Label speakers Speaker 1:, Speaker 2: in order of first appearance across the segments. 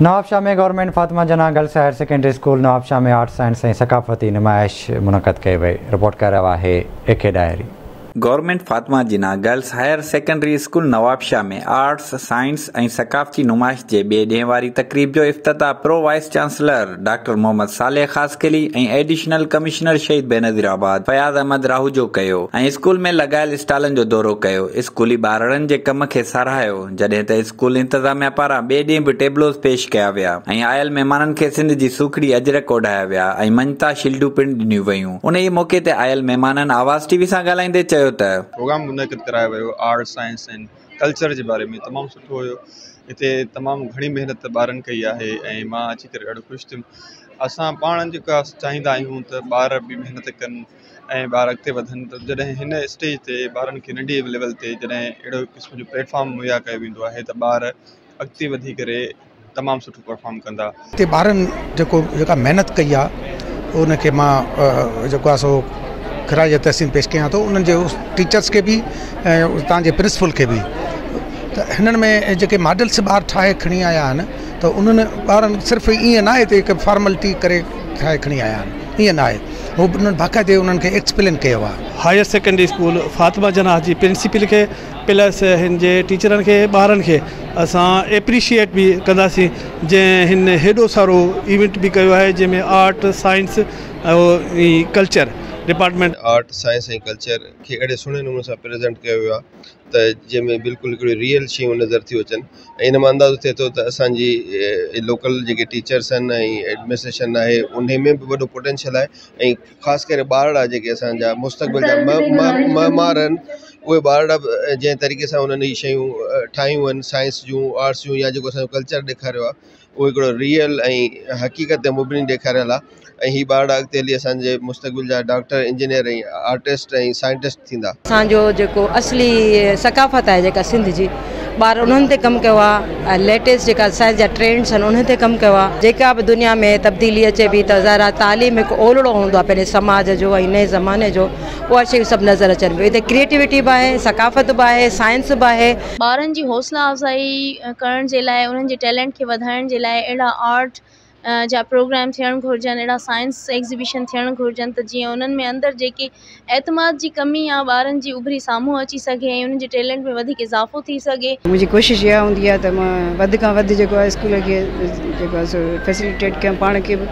Speaker 1: Nawabshah ۾ government Fatima Jinnah girls higher secondary school Nawabshah ۾ art science ۽ ثقافتي نمائش منعقد ڪئي وئي رپورٽ ڪري رهيو آهي A K Dahri.
Speaker 2: Government Fatima Jinnah girls higher secondary school Nawabshah ۾ arts, science ۽ ثقافتي نمائش جي ٻئي ڏينهن واري تقريب جو افتتاح pro vice chancellor doctor Muhammad Saleh Khaskheli ۽ additional commissioner Shaheed Benazirabad Fayaz Ahmed Rahoojo ڪيو ۽ اسڪول ۾ لڳايل اسٽالن جو دورو ڪيو اسڪولي ٻارڙن جي ڪم کي ساراهيو جڏهن ته اسڪول انتظاميا پاران ٻئي ڏينهن به ٽيبلوز پيش ڪيا ويا ۽ آيل مهمانن کي سنڌ جي سوکڙي اجرڪ اوڍايا ويا ۽ مڃتا شيلڊون پڻ ڏنيون ويون. انهيء موقعي تي آيل مهمانن آواز ٽي وي سان ڳالهائيندي چيو ته.
Speaker 3: پروگرام منعقد ڪرايو ويو آرٽ سائنس ۽ ڪلچر جي باري ۾ تمام سٺو هيو هتي تمام گهڻي محنت ٻارن ڪئي آهي ۽ مان اچي ڪري ڏاڍو خوش ٿيم اسان پاڻ جيڪا چاهيندا آهيون ته ٻار به محنت ڪن ۽ ٻار اڳتي وڌن ته جڏهن هن اسٽيج تي ٻارن کي ننڍي ليول تي جڏهن اهڙو قسم جو پليٽ فارم مهيا ڪيو ويندو آهي ته ٻار اڳتي وڌي ڪري تمام سٺو پرفارم ڪندا.
Speaker 4: هتي ٻارن جيڪو جيڪا محنت ڪئي آهي ان کي مان جيڪو آهي سو خراج تحسين پيش ڪيان ٿو انهن جي ٽيچرس کي به ۽ اتان جي پرنسپل کي به ته هنن ۾ جيڪي ماڊلس ٻار ٺاهي کڻي آيا آهن ته انهن ٻارن صرف ائين نه آهي ته هڪ فارملٽي ڪري ٺاهي کڻي آيا آهن ائين نه آهي هو انهن باقاعدي انهن کي ايڪسپلين ڪيو آهي.
Speaker 5: Higher secondary school Fatima Jinnah جي پرنسپل کي پلس هن جي ٽيچرن کي ٻارن کي اسان ايپريشيئيٽ به ڪنداسين جنهن هن هيڏو سارو ايونٽ به ڪيو آهي جنهن ۾ art science ۽ culture department.
Speaker 6: Art science ۽ culture کي اهڙي سهڻي نموني سان پريزنٽ ڪيو ويو آهي ته جنهن ۾ بلڪل هڪڙيون ريئل شيون نظر ٿيون اچن ۽ ان مان اندازو ٿئي ٿو ته اسانجي لوڪل جيڪي ٽيچرس آهن ۽ ايڊمنسٽريشن آهي انهي ۾ به وڏو پوٽينشل آهي ۽ خاص ڪري ٻارڙا جيڪي اسانجا مستقبل جا معمار آهن اهي ٻارڙا به جنهن طريقي سان انهن هي شيون ٺاهيون آهن سائنس جون آرٽس جون يا جيڪو اسانجو ڪلچر ڏيکاريو آهي اهو هڪڙو ريئل ۽ حقيقت تي مبني ڏيکاريل آهي ۽ هي ٻارڙا اڳتي هلي اسان جي مستقبل جا ڊاڪٽر انجنيئر ۽ آرٽسٽ ۽ سائنٽسٽ ٿيندا.
Speaker 7: اسان جو جيڪو اصلي ثقافت آهي جيڪا سنڌ جي ٻار انهن تي ڪم ڪيو آهي ۽ ليٽيسٽ جيڪا سائنس جا ٽرينڊس آهن انهن تي ڪم ڪيو آهي جيڪا به دنيا ۾ تبديلي اچي پئي ته ظاهر آهي تعليم هڪ اولڙو هوندو آهي پنهنجي سماج جو ۽ نئين زماني جو اها شيون سڀ نظر اچن پيون هتي ڪريئيٽوٽي به آهي ثقافت به آهي سائنس به آهي.
Speaker 8: ٻارن جي حوصلا افزائي ڪرڻ جي لاء انهن جي ٽيلنٽ کي وڌائڻ جي لاء اهڙا آرٽ جا پروگرام ٿيڻ گهرجن اهڙا سائنس ايگزيبيشن ٿيڻ گهرجن ته جيئن انهن ۾ اندر جيڪي اعتماد جي ڪمي آهي ٻارن جي اڀري سامهون اچي سگهي ۽ انهن جي ٽيلنٽ ۾ وڌيڪ اضافو ٿي سگهي.
Speaker 9: منهنجي ڪوشش اها هوندي آهي ته مان وڌ کان وڌ جيڪو آهي اسڪول کي جيڪو آهي سو فيسليٽيٽ ڪيان پاڻ کي به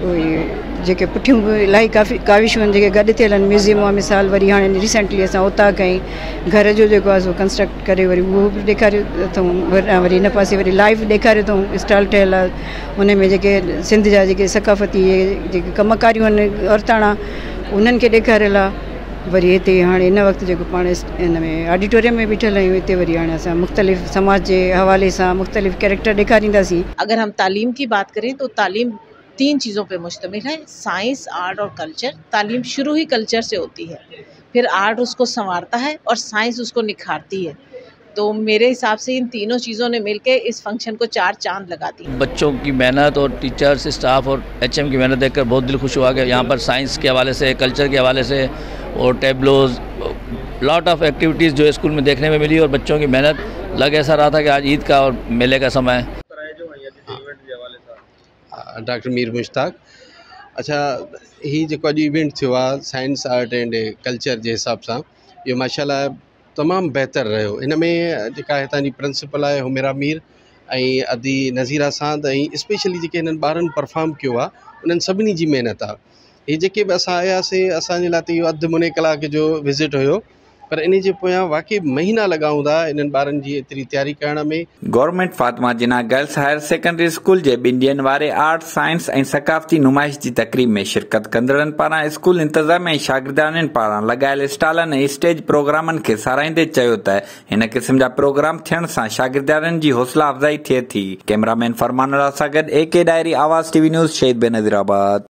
Speaker 9: اهي جيڪي پٺيون به الاهي ڪافي ڪاوشون آهن جيڪي گڏ ٿيل آهن ميوزيم آهي مثال وري هاڻي ريسينٽلي اسان اوطاق ۽ گهر جو جيڪو آهي سو ڪنسٽرڪٽ ڪري وري اهو به ڏيکاريو اٿئون وري هن پاسي وري لائيو ڏيکاريو اٿئون اسٽال ٺهيل آهي ان ۾ جيڪي سنڌ جا جيڪي ثقافتي جيڪي ڪم ڪاريون آهن عورتاڻا انهن کي ڏيکاريل آهي وري هتي هاڻي هن وقت جيڪو پاڻ هن ۾ آڊيٽوريم ۾ بيٺل آهيون هتي وري هاڻي اسان مختلف سماج جي حوالي سان مختلف ڪيريڪٽر ڏيکارينداسين.
Speaker 10: اگر هم تعليم ڪي بات ڪرين تو تعليم تين چيزون پي مشتمل هي سائنس آرٽ اور ڪلچر تعليم شروع هي ڪلچر سي هوتي هي پھر آرٽ اس ڪو سنوارتا هي اور سائنس اس ڪو نکارتي هي تو ميري حساب سي ان تينون چيزون ني مل ڪي اس فنڪشن ڪو چار چاند لگا the.
Speaker 11: بچون ڪي محنت اور ٽيچرس اسٽاف اور ايچ ايم ڪي محنت ديک ڪر بهت دل خوش هوا ڪي يهان پر سائنس ڪي حوالي سي ڪلچر ڪي حوالي سي اور ٽيبلوز لاٽ آف ايڪٽيوٽيز جو اسڪول ۾ ديکني ۾ ملي اور بچون ڪي محنت لگ ايسا رها ٿا ڪي آج عيد ڪا اور ميلي ڪا سمي هي.
Speaker 6: ڊاڪٽر مير مشتاق اڇا هي جيڪو اڄ ايونٽ ٿيو آهي سائنس آرٽ اينڊ ڪلچر جي حساب سان اهو ماشاء الله تمام بهتر رهيو ان ۾ جيڪا هتان جي پرنسپل آهي حميرا مير ۽ ادي نظيرا ساند ۽ اسپيشلي جيڪي هنن ٻارن پرفارم ڪيو آهي انهن سڀني جي محنت آهي هي جيڪي به اسان آياسين اسانجي لاء ته اهو اڌ مني ڪلاڪ جو وزٽ هيو پر انهي جي پويان واقعي مهينا لڳا هوندا انهن ٻارن جي ايتري تياري ڪرڻ ۾.
Speaker 2: Government Fatima Jinnah girls higher secondary school جي ٻن ڏينهن واري آرٽ، سائنس ۽ ثقافتي نمائش جي تقريب ۾ شرڪت ڪندڙن پاران اسڪول انتظاميا ۽ شاگردياڻين پاران لڳايل اسٽالن ۽ اسٽيج پروگرامن کي ساراهيندي چيو ته هن قسم جا پروگرام ٿيڻ سان شاگردياڻين جي حوصلا افزائي ٿئي ٿي. ڪئميرا مين فرمان الله سان گڏ A K Dahri Awaz T V news Shaheed Benazirabad.